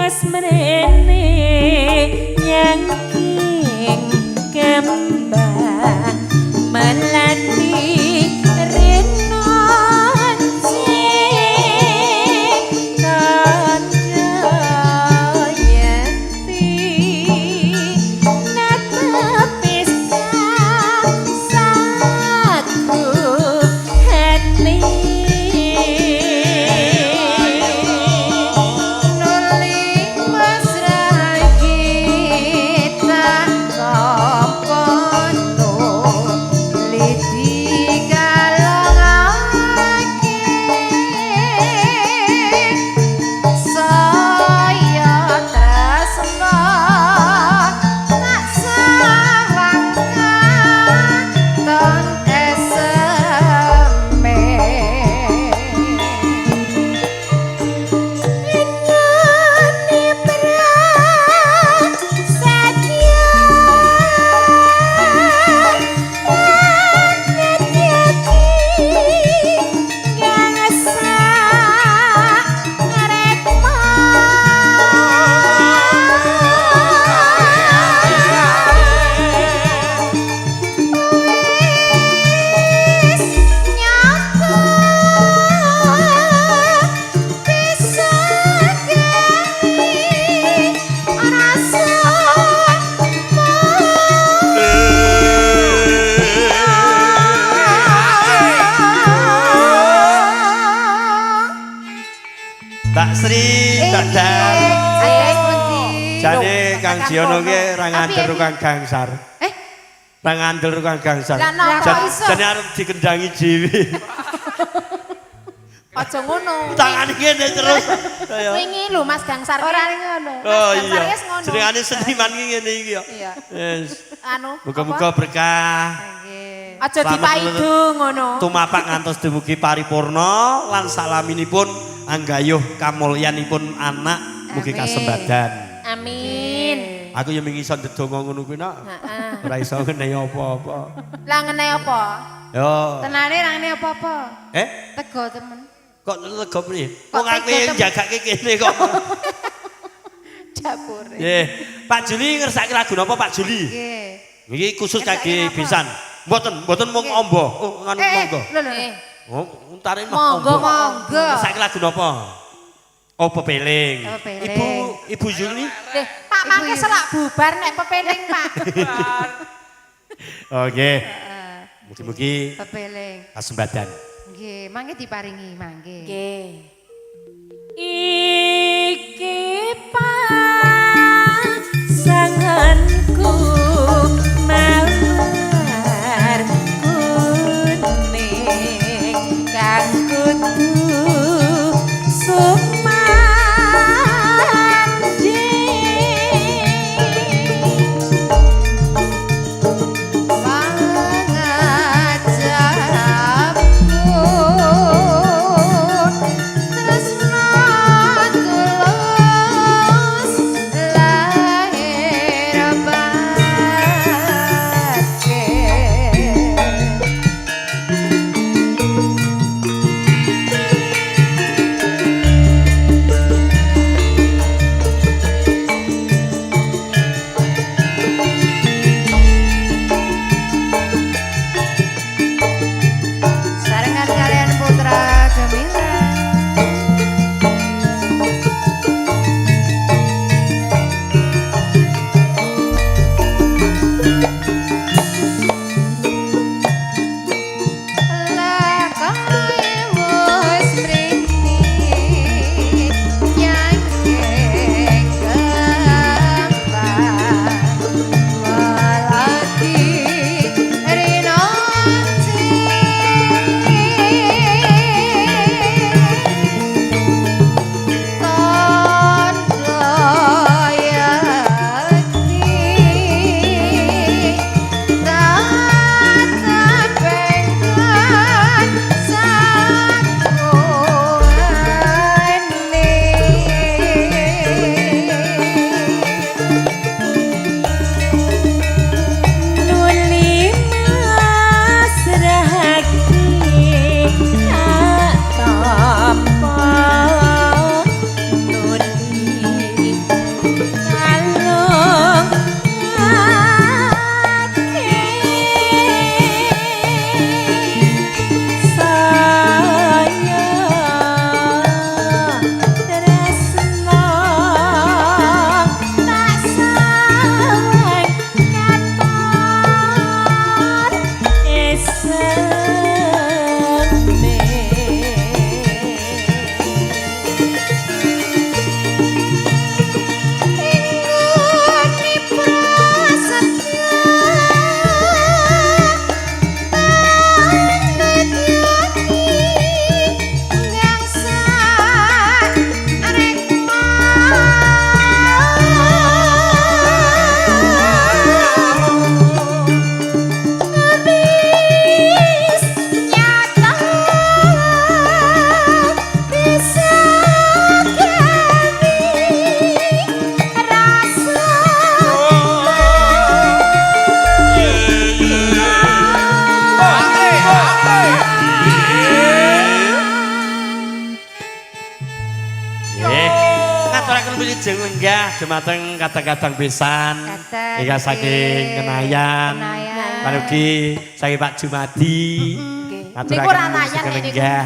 Mas mrene nyangking kembang melati rino kanca yekti netepis saku hene. Nuli mesra kita tampa nuli dikalongake saya tresna tak sawang katon eseme. Nggone prasetya lan kang sarekma. Wis nyata bisa gawe rasa. Mbak Sri, Mbak Dar. Ayo pundi? Jane Kang Jiono ki ra ngandel Piye, kang gangsar. Eh? Ra ngandel kang gangsar. Lah, napa iso? Jane arep dikendangi dhewe. Aja ngono. Tangane ngene terus. Ayo. Wingi lho Mas Gangsar. Ora ngono. Oh Mas Gangsar iya. wis ngono. Jenengane seniman ki ngene iki ya. Iya. Yes. Anu. Muga-muga berkah. Nggih. Aja Slamet dipaidu ngono. Tumapak ngantos dumugi paripurna lan salaminipun anggayuh kamulyanipun anak mugi Amin. kasembadan. Amin. Aku ya mung iso ndedonga ngono kuwi nak. Heeh. Ora iso ngenehi apa-apa. Lah ngenehi apa? Yo. Tenane rangene apa-apa? Eh, Tego temen. Kok lega piye? Kok Wong aku tega yang temen? jagake kene kok. Dapure. Nggih. Pak Juli ngersake lagu napa, Pak Juli? Nggih. Niki khusus Ngersake kangge napa? besan. Mboten, mboten mung Nggih. ombo. Oh, nganu Eh, monggo. lho lho. Eh, Oh, untare mah Monggo, ombo. Monggo. Ngersake lagu napa? Oh, pepeling. Oh, pepeling. Ibu Ibu Juli. Deh, Pak mangke Ibu. selak bubar nek pepeling, Pak. Oke. Heeh. Mugi-mugi Pepeling. kasembadan. Nggih, mangke diparingi mangke. Nggih. Iki pasanganku mawar kuning kang kudu sumandhing. Pangajapun tresna. Ngaturaken wilujeng lenggah dumateng kadang-kadang besan. Kadang, Ingkang saking nggih. Kenayan. Kenayan. Lan ugi saking Pak Jumadi. Nggih. Ngaturaken Niku ora nayan wilujeng niku. lenggah.